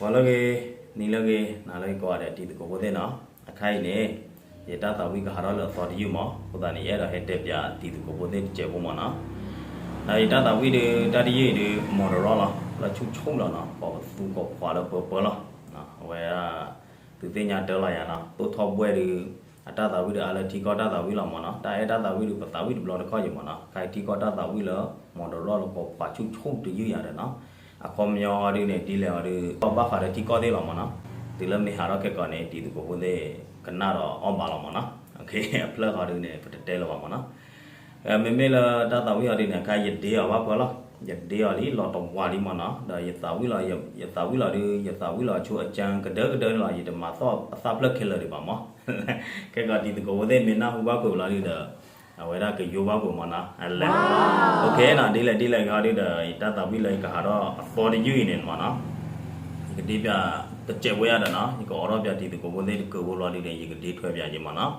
ဂီၤလၢအဂ့ၤ, နံၤလၢအဂ့ၤ, နၤလၢအဂ့ၤ ကိးဂၤဒဲး တံၤသကိးဖိသ့ၣ်နီၤ. အခါအံၤန့ၣ် ယတၢ်သးဝံၣ်ကဟးထီၣ်လၢအသီတယုၢ်မး, အဃိသတးန့ၣ် ယအဲၣ်ဒိးဟဲတဲပၠးတံၤသကိးဖိသ့ၣ်တစဲးဖိမးနီၤ. ဒီးယတၢ်သးဝံၣ်ဒုး တၢ်တယုၢ်အံၤဒုး မီၤတရီလီၤ, လၢဆူၣ်ဆူၣ်လီၤနီၤ, ကိးပသူကိးဖှးလၢပၢပၢလီၤ. အဝဲဒၣ် သုသ့ၣ်ညါတၢ်လီၤယၤနီၤ, သိၣ်ထီၣ်ဘှဲၣ်ဒုး အတၢ်သးဝံၣ်ဒုးအါလၢထံကီၢ်တၢ်သးဝံၣ်လီၤမးနီၤ. တၢ်အဲၣ်တၢ်သးဝံၣ်ဒုး ပသးဝံၣ်တဘျီတခီၣ်ယံၤမးနီၤ. ခါအံၤထံကီၢ်တၢ်သးဝံၣ်လၢ မီၤတရီလၢကိးဖှးဆူၣ်ဆူၣ်တယုၢ်ယၤဒီးနီၤ, အခီပညီဒုးန့ၣ် ဒ်လဲၣ်အီၤဒုး ဘၣ်ဃးဒီးထံကီၢ်သ့ၣ်လီၤမးနီၤ. တုၤလၢမ့ၢ်ဟးထီၣ်ခဲကိာ်န့ၣ် တံၤသကိးဖိသ့ၣ် ကနၣ်ဒီးအီၣ်ဘၣ်လီၤမးနီၤ. အဖျၢၣ်ဃီဒုးန့ၣ် ပတတဲလၢၤဘၣ်မးနီၤ. မ့မ့ၢ်လၢတၢ်သးဝံၣ်အီၤဒုးန့ၣ် အခါယဒ့အီၤဘၣ်ပှဲၤလီၤ, ယဒ့အီၤလံ လီၤတဝးလံမးနီၤ. ဒီးယသးဝံၣ်လီၤ, ယသးဝံၣ်လီၤဒုး ယသးဝံၣ်လီၤဆူအကၠၢကဒၢကဒၢန့ၣ်လီၤ, ယတမၤသီၣ်အသၣ်ဖျၢၣ်ခဲလၢာ်ဒံးဘၣ်မး. ခဲကိာ်တံၤသကိးဖိသ့ၣ်မ့ၢ်နၢ်ဟူဘၣ်ကွံာ်လီၤဒုးဒီး အဝဲဒၣ်ကယိဘၣ်ကွံာ်မးနီၤ. အလဲ, ဒ်လဲၣ်ဒ်လဲၣ်ဂ့ၤဒုးဒီး ယတၢ်သးဝံၣ်လၢယကဟးထီၣ်အသီတယုၢ်အံၤန့ၣ်မးနီၤ, ယကဒ့ပၠးတစဲးဖိယၤဒီးနီၤ, ယကအိးထီၣ်ပၠးတံၤသကိးဖိသ့ၣ်တကၢၢ်ဖိလီၤဒုးဒီး ယကဒ့ထွဲပၠးက့ၤမးနီၤ.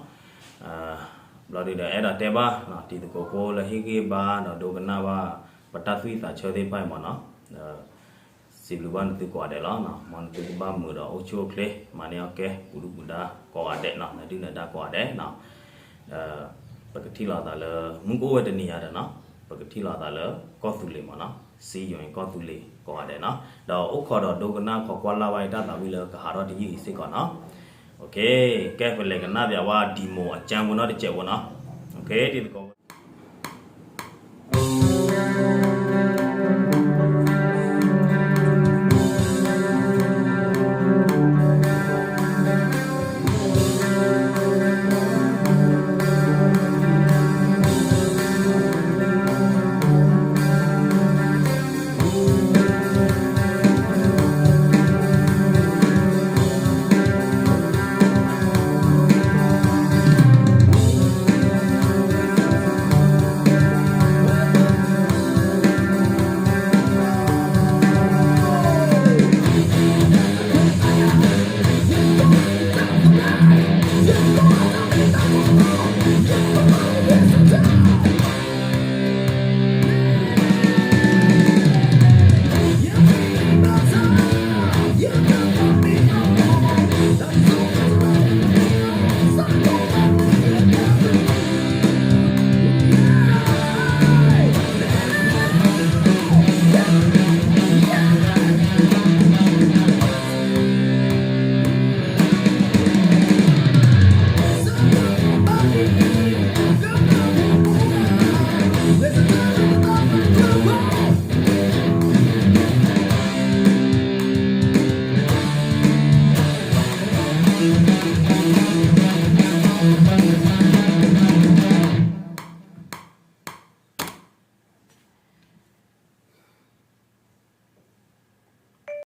ဘျီဒုးဒီး အဲၣ်ဒိးတဲဘၣ် တံၤသကိးဖိလၢဟ့ၣ်ဂံၢ်ဘါဒီးဒိကနၣ်ဘၣ် ပတၢ်သူၣ်သးဆၢသ့ၣ်တဖၣ်အံၤမးနီၤ. စံးဘျုးဘၣ်နသုကိးဂၤဒဲးလီၤ. မ်နသုကဘၣ်မုာ်ဒီးအိၣ်ဆူၣ်အိၣ်ချ့ မၤန့ၢ်အီၣ်ကဲ ပူၤဒုၣ်ပူၤဒါကိးဂၤဒဲးနီၤ, နဒုၣ်နဒါကိးဂၤဒဲးနီၤ. ဒီးပကထံၣ်လိာ်သးလၢ မုၢ်ကအိၣ်ဝဲတနံၤညါဒီးနီၤ, ပကထံၣ်လိာ်သးလၢကီၢ်သူလ့ၤမးနီၤ, စံယိၤအံၤကီၢ်သူလ့ၤကိးဂၤဒဲးနီၤ. ဒီးအိၣ်ခိးဒီးဒိကနၣ်ခိးကွၢ်လၢ်ဝဲတၢ်သးဝံၣ်လၢကဟးထီၣ်တယုၢ်အံၤစ့ၢ်ကီးနီၤ. ကဲ ပလဲၤကနၣ်ပၠးဝဲ demo အကၠၢဖိနီတစဲးဖိနီၤ. တံၤသကိး